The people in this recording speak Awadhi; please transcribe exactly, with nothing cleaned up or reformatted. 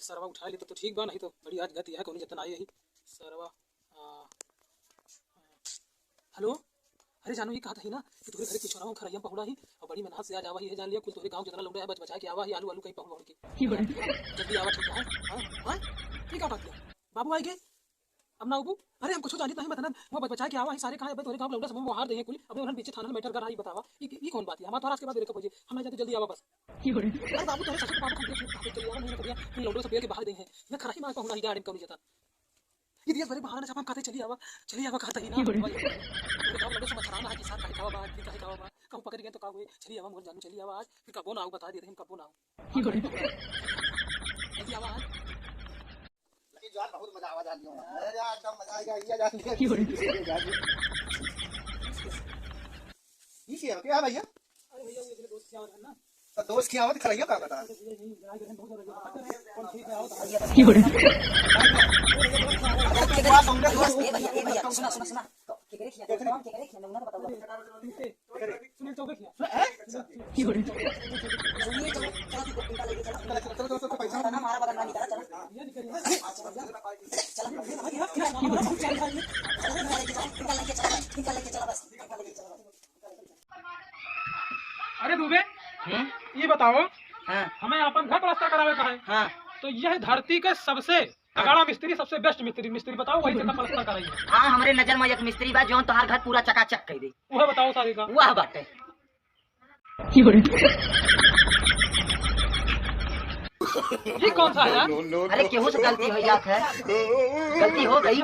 सरवा उठाए ले तो, तो ठीक बा, नहीं तो बड़ी आज गति है, कौनो जतन आई यही। सरवा, आ, हेलो, अरे जानू, ये कहत ही ना कि तोहरे घरे किछोरवा खरैया में पहुड़ा ही और बड़ी मेहनत से आज आवा ही है, जान लिया, कुल तोहरे गाँव जितना लौंडा है, बच बचाए के आवा ही, आलू, आलू कहीं पहुड़ा उड़ के। जल्दी आवा, ठीक है? हाँ? हाँ? ये का बात है? बाबू आए गए? अब ना उबू? अरे, हम कुछ जानित नहीं, बता ना, वो बच बचाए के आवा ही, सारे कहाँ है? अबे तोहरे गाँव लौंडा सब वहाँ हार दे हैं कुल, अबे उन्हन बीचे थाना में मैटर कर रहा ही, बतावा, ये, ये कौन बात है? हमारे तो आज के बाद मेरे को बजे, हम ना जानते, जल्दी आवा बस। अरे बाबू, तोहरे ससुर के बाबू खुद देख, चली आवा, नहीं करिया, इन लौंडों से बेल के बाहर दे हैं, मैं खरा ही मार पहुड़ा ही, गाड़ी में कौन जाता। ये दिया बड़े बहाना जब हम कहते चली आवा, चली आवा कहता ही ना। की बोले? भाई, तोरे गाँव लगे से मच्छराना है कि साथ काहे खावा बा, आदमी काहे खावा बा, कहूँ पकड़ गए तो का हुए? चली आवा मोर जानू, चली आवा आज, फिर कबो ना आऊ, बता दे रहे हम कबो ना आऊ। की बोले? चली आवा आज। लेकिन यार बहुत मजा आवा जान लियो। अरे यार एकदम मजा आएगा, ये जान लिया। की बोले? ये क्या, क्या भैया? अरे भैया, ये दोस्त क्या हो रहा है ना? तो दोस्त क्या हो, खड़ाइयो का बता। की बोले? ए भैया, ए भैया, सुना, सुना, सुना। केकरे खिया, केकरे खिया, नमूना बताओ। सुनील चौबे खिया। की बोले? सुनील चौबे, चला तू, इनका लेके चला। चला, चला, चला, चला, पैसा ना मारा बदनामी करा, चला। ये निकल। चला, चला, चला, चला, चला। इनका लेके चला, इनका लेके चला, बस, इनका लेके चला, बस। अरे दुबे, हम्म? ये बताओ, हाँ। हमें अपन घर प्लास्टर करावे का है। हाँ। तो यह धरती के सबसे तगड़ा मिस्त्री, सबसे बेस्ट मिस्त्री, मिस्त्री बताओ, वही जगह प्लास्टर कराइए। हाँ, हमरे नजर में एक मिस्त्री बा, जौन तोहार घर पूरा चकाचक कर दे। वह बताओ सारे का। वह बाटे। ये कौन सा है यार? अरे, केहू से गलती हो जात है, गलती हो गई।